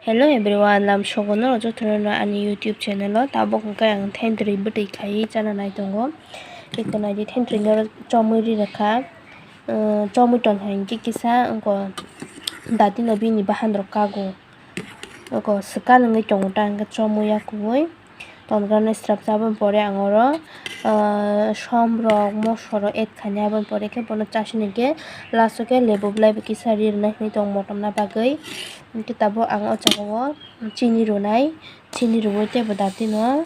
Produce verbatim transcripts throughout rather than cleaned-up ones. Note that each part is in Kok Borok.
Hello everyone, lam sogono jotono no ani YouTube channel o. Tabuk hwnkhe ang thendri bwtwi khaiwi chana nai tongo. Eko naidi thendri no chomwi ri rwkha. Chomwi tong hai hwnkhe kisa wngkha dati no bini bahan rok kago. Eko swkang wngwi tongo ta hwnkhe chomwi ya kubui. Tongrani srapsa aboni pore ang oro, ah, som rok, moso rok add khainai, aboni pore khe bono chasini khe last o khe lebu belai bo kisa ri rwnai hinwi tongo motom na bagwi. Hwnkhe tabuk ang o jaga o chini rwnai, chini rwui teibo datino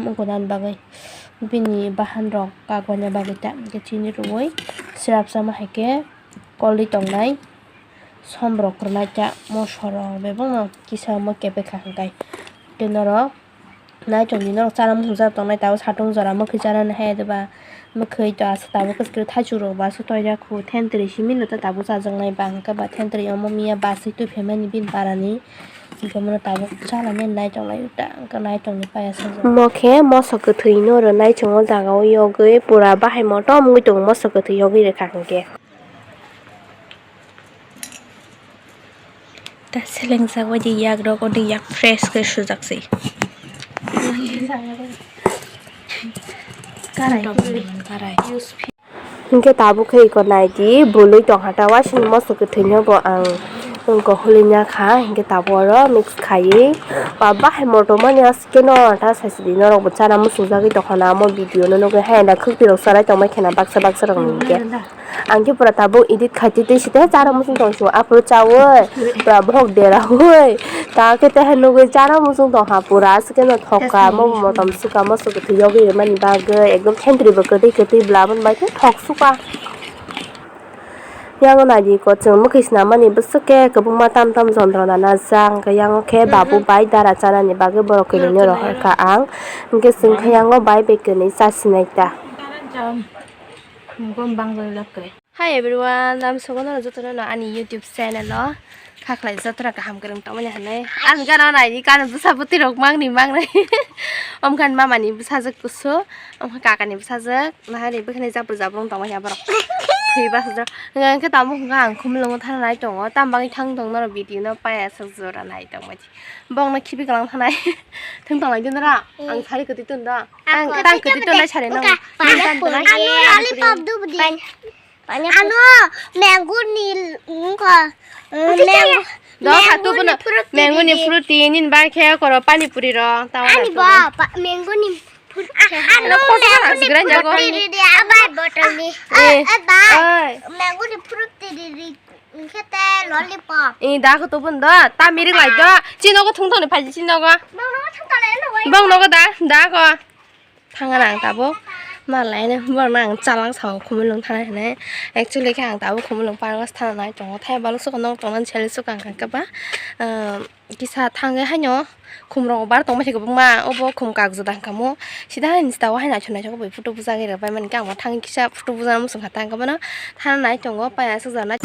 mukunan bagwi bini bahan rok kagwlna bagwi ta hwnkhe chini rwui srapsa ma hai khe kolwi tongnai. Som rok kwrwnaikha, moso rok bebakno kisa omo kepekha hwnkhe. Tei norok naitokni norok chana muchungjak tongnai, tabuk satung jora mwkhwi chanani hai diba? Mwkhwi to aswk tabuk kwchwk thaichuk rok bo aswk toiya khu, thentwrwi simi no ta tabuk chajaknai ba hwnkhe ba thentwrwi omo miya bus twi phaimani bini barani. Hwnkhe bono tabuk chanani naitok lai ta, hwnkhe naitokni payasajak. Omo khe moso kwthwino rwnai chwng o jaga o yogwi pura bahai motom wngwi tongo moso kwthwi yogwi rwkha hwnkhe. Ta selengjak bai di yak rok, o di yak fresh khe sujak se. Karai. Karai. Hingke tabuk khe iko nai di, bului tong hata wasing moso kwthwino bo ang iko holi nya kha, hingke tabuk oro mix khaiwi ba bahai motom mani aske no ta saisidi norok bo chana muchung jagwi tongkha na omo video no nugwi, haino khwtwi rok chwrai tongbai khe na baksa baksa rok ni hingke. Ang khe pura tabuk edit khai twi twi site chara muchung tong sio aphuru chaui pura bohok dera hui ta khe teha nugui chara muchung tong ha pura aswk khe no thok ka mo motom swkang mo swkang thwi yogwi rwmani bagwi ekdom thentwrwi bo kwtwi kwtwi bwla aboni bai khe thok swkang. Yang nai di ko chwng mwkhwi swnam mani bwswk khe kwbangma tam tam jontro na najak hwnkhe yang khe babu bai dara chanani bagwi borok kwnwi no rohor kha ang hwnkhe chwng khe yang o bai bai kwnwi cha sinai ta. Hi everyone, lam sogono jotono no ani YouTube channel o khaklai jotora kaham kwrwng tongmani hinwi. Ani gana nai di kano bwsa bwtwi rok mangni mangnai. Omkhan mama ni bwsajwk kusu, omkha kaka ni bwsajwk, nahari bwkhani jabra jabra wng tongmani aborok. Thwi bwsajwk. Hwnkhe tamo hwnkha ang khumulwngo thana nai tongo, tam bagwi thang tong norok video no paya sak jora nai tongmani. Bongno khibi kalang thanai. Thung tong lai di nora. Ang sari kwtwi tun do. Ang tang kwtwi tun nai sari no. Ani lollipop dubdi. Ano mango ni wngkha. Mango. Do hatu bono mango ni fruit tin nin bai khe koro pani puri ro. Ani bo mango ni fruit. Ano mango ni fruit. Abai bottle ni. Eh. Abai. Mango ni fruit tiri. Hwnkhe tei lollipop. Ee, da khe tubun do, ta mirik lai do. Chini nogo thung thani phaidi chini nogo. Bong nogo thung thani no wai. Bong nogo da, da ko. Thanga nang tabuk. Malai ne bong nang chalang sao khumulwng thana hinwi. Actually khe ang tabuk khumulwng park o thana nai tongo. Thai balok soko nong tongmani sale sokang kha khe ba. Ehm, Kisa thangwi haino khum rok bar tongma se kwbangma, obo khum kagjo dang kamo. Sida haini sita o hai naithok naithok bai photo bujagwi rwbaimani khe, ang bo thangwi kisa photo bujana muchung kha tang khe bono thana nai tongo, paya aswk jana.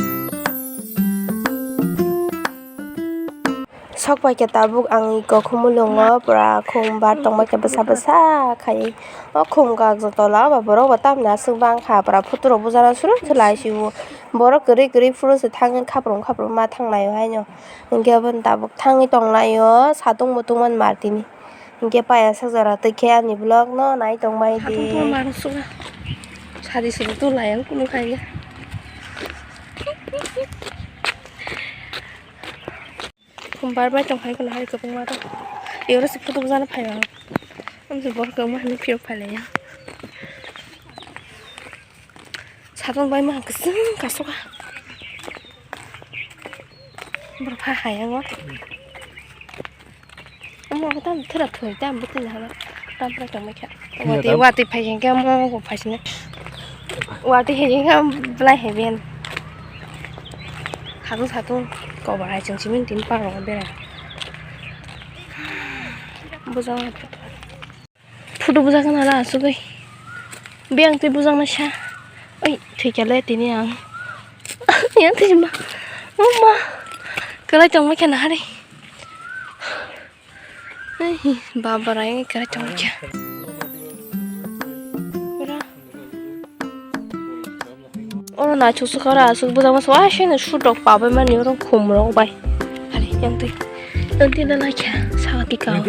Sok pai khe tabuk ang iko khumulwngo pura khum bar tongma khe bwsa bwsa khai. O khum kagjo tola o ba borok bo tamni aswk bang kha, pura photo rok bujana suru se lai si o. Borok kwrwi kwrwi phuru se thangwi khaprum khaprum ma thang lai o haino. Hingke aboni tabuk thangwi tonglaio, satung mutung man martini. Hingke paya sak jora twi khe ani vlog no nai tongbai di. Satung tong mano suga. Sari sari tong lai ang kunu kaiya. Khum bar bai tong hai kono hai kwbangma tong. Eoro se photo bujana phai ang. Amse bor kwma hinwi phiyok phai lai ang. Satung bai ma kwchwng kasoka. Borok pha hai ango. Omo tam thura thoi tam bwtwi hana. Tam prai tong mai kha. Watwi watwi phai khe omo bo phai sini. Watwi hai khe belai hai ben. Satung satung kobo hai chwng simi tin par rok bera. Bujang. Photo bujak na la asugwi. Biyang twi bujak na sa. Oi, thwi kale tini ang. Yang twi ma. Mama. Kalai tong ma khe na hari. Ai, baba rai kalai tong ma khe. Oro naithok sukha oro aswk bwjakma se waisano sutrok pabai mani oro khum rok bai. Hari yang twi. Tongtwi na laikha, sawa tikao.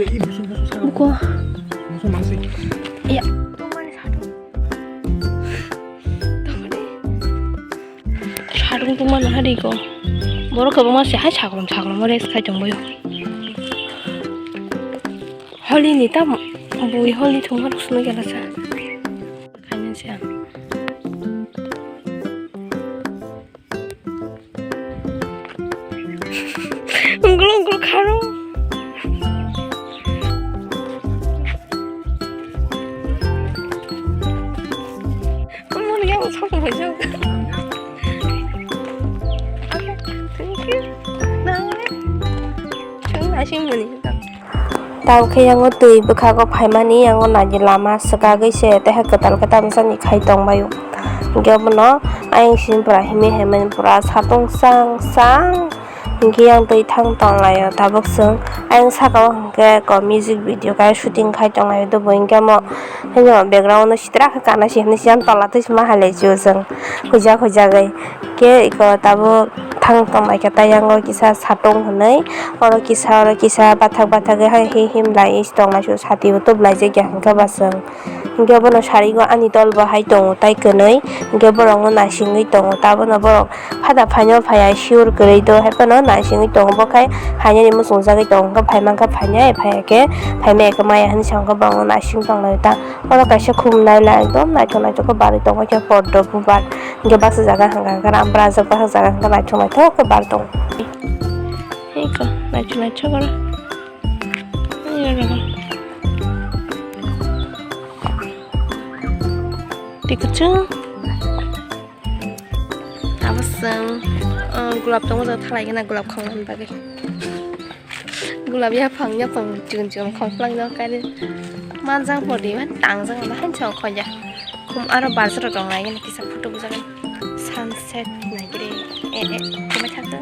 Buko. Ya. Tongmani sadung. Tongmani. Sadung tongmani hari ko. Borok kwbangma se hai sagrum sagrum rest khai tongbaio. Holi ni tam bui holi thwngma rok swnwi gela sa. Khaina se ang. Ungkul ungkul kharo. Omo ni yang song mo jok. Thank you. Nang le. Chung asing mani. Tamo khe yango twi bwkhago phaimani, yango naidi lama swkagwi se tei hai kwtal khe tamsani khai tongbaio. Hinkhe bono ayang simi pura himwi haimani pura satung chang chang. Hinkhe yang twi thang tonglaio tabuk chwng. Ayang saka o hinkhe ko music video khe shooting khai tonglaio, tei bo hinkhe omo background o sitra khe kana se hinwi se yang tola twi se ma hai lai chio chwng huijak huijagwi. Khe eko tabuk thang tonglaikha tei yango kisa satung hinwi, oro kisa oro kisa bathak bathak hai himlai tonglaisio, sati bo tuplaijak ya hinkhe ba chwng. Hinkhe bono sarigo ani dol bo hai tongo tai kwnwi, hinkhe borokno naisingwi tongo, tabono borok phada phaino phaiya sure kwrwi do, haiphano naisingwi tongo, bo khai hainani muchungjagwi tongo, hinkhe phaimankha phainai, phaiya khe phaimaya khe maya hinwi sa hinkhe borokno naising tonglai ta. Oro kaisa khum naila ekdom naithok naithok khe barwi tongma khe poddo bubar. Hinkhe baksa jaga hwnka hwnka rw ambrajak, baksa jaga hwnka naithok naithok khe bar tongo. Eko naithok naithok oro. Tei kwchwng. Abo chwng, uh, gulab tongo, thalai gana gulab khawlani bagwi. Gulab yaphang yaphang chikon chikon khawlani bagwi. Manjak pore man tangjak, ano haino khawya. Khum aro bazar o tongnai gana kisa photo bujagani. Sunset nai gire. Eh, eh, khumai thangkha.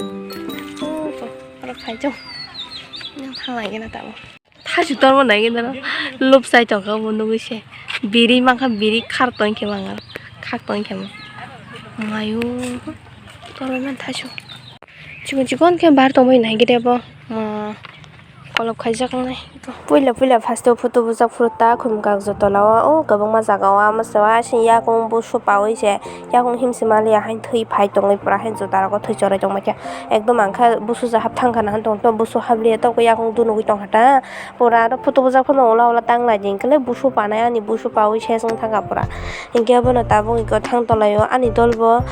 Oh, oh, oro phai jong. Nang thanglai gana tamo. Thaisuk tormo nai gana. Lupsai tongkha omo nugwi se. Biri mankha, biri khar tongkhe mangha. Khak tongkhe mo. Mayu. Tormo man thaisuk. Chikon chikon khe bar tongbai nai gire bo. Ma. Kolok khaijak nai. Puila puila first o photo bujak phuru ta khum kagjo tola o, o kwbangma jaga o ama se asing yakung busu paui se yakung himsi maliya hain thwi phai tongwi pura hain juta rogo thwi choroi tongma khe ekdom ang khe busu jahap thang khana han tong busu habliya tokbo yakung dunugwi tongkha ta pura aro photo bujak phano ola ola tang lai jeng khe busu panai ani busu paui se wng thangkha pura hinkhe abono tabuk thang tolai o ani dol bo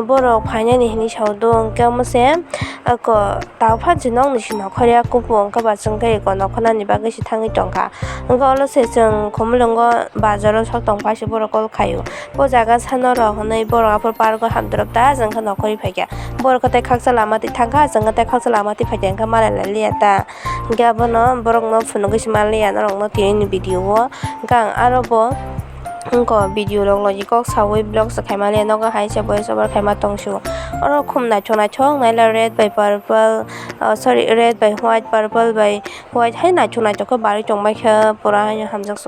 borok phainani hinwi sao do hinkhe omo se ako. Tao phan si nokni si nokhor ya kupu wngkha ba chwng khe eko nokhornani bagwi si thangwi tongkha. Wngkha olo se chwng Khumulwngo bazaro sok tong paisa borok call khaio. O jaga sano rok hwnwi borok aphuru park o hamdrop ta chwng khe nokhorwi phaikha. Borok khe tei khaksa lama twi thangkha, chwng khe tei khaksa lama twi phaikha wngkha malai lai liya ta. Hwnkhe abono borokno phunugwi se manliya norokno tini ni video o. Hwnkhe ang aro bo. Wngkha video rok logi kok sawi vlog se khaima le nogo hai se voice over khaima tong sio. Oro khum naithok naithok naila red bai purple, ah, sorry, red bai white, purple bai white hai naithok naithok khe barwi tongbai khe pura haino hamjak.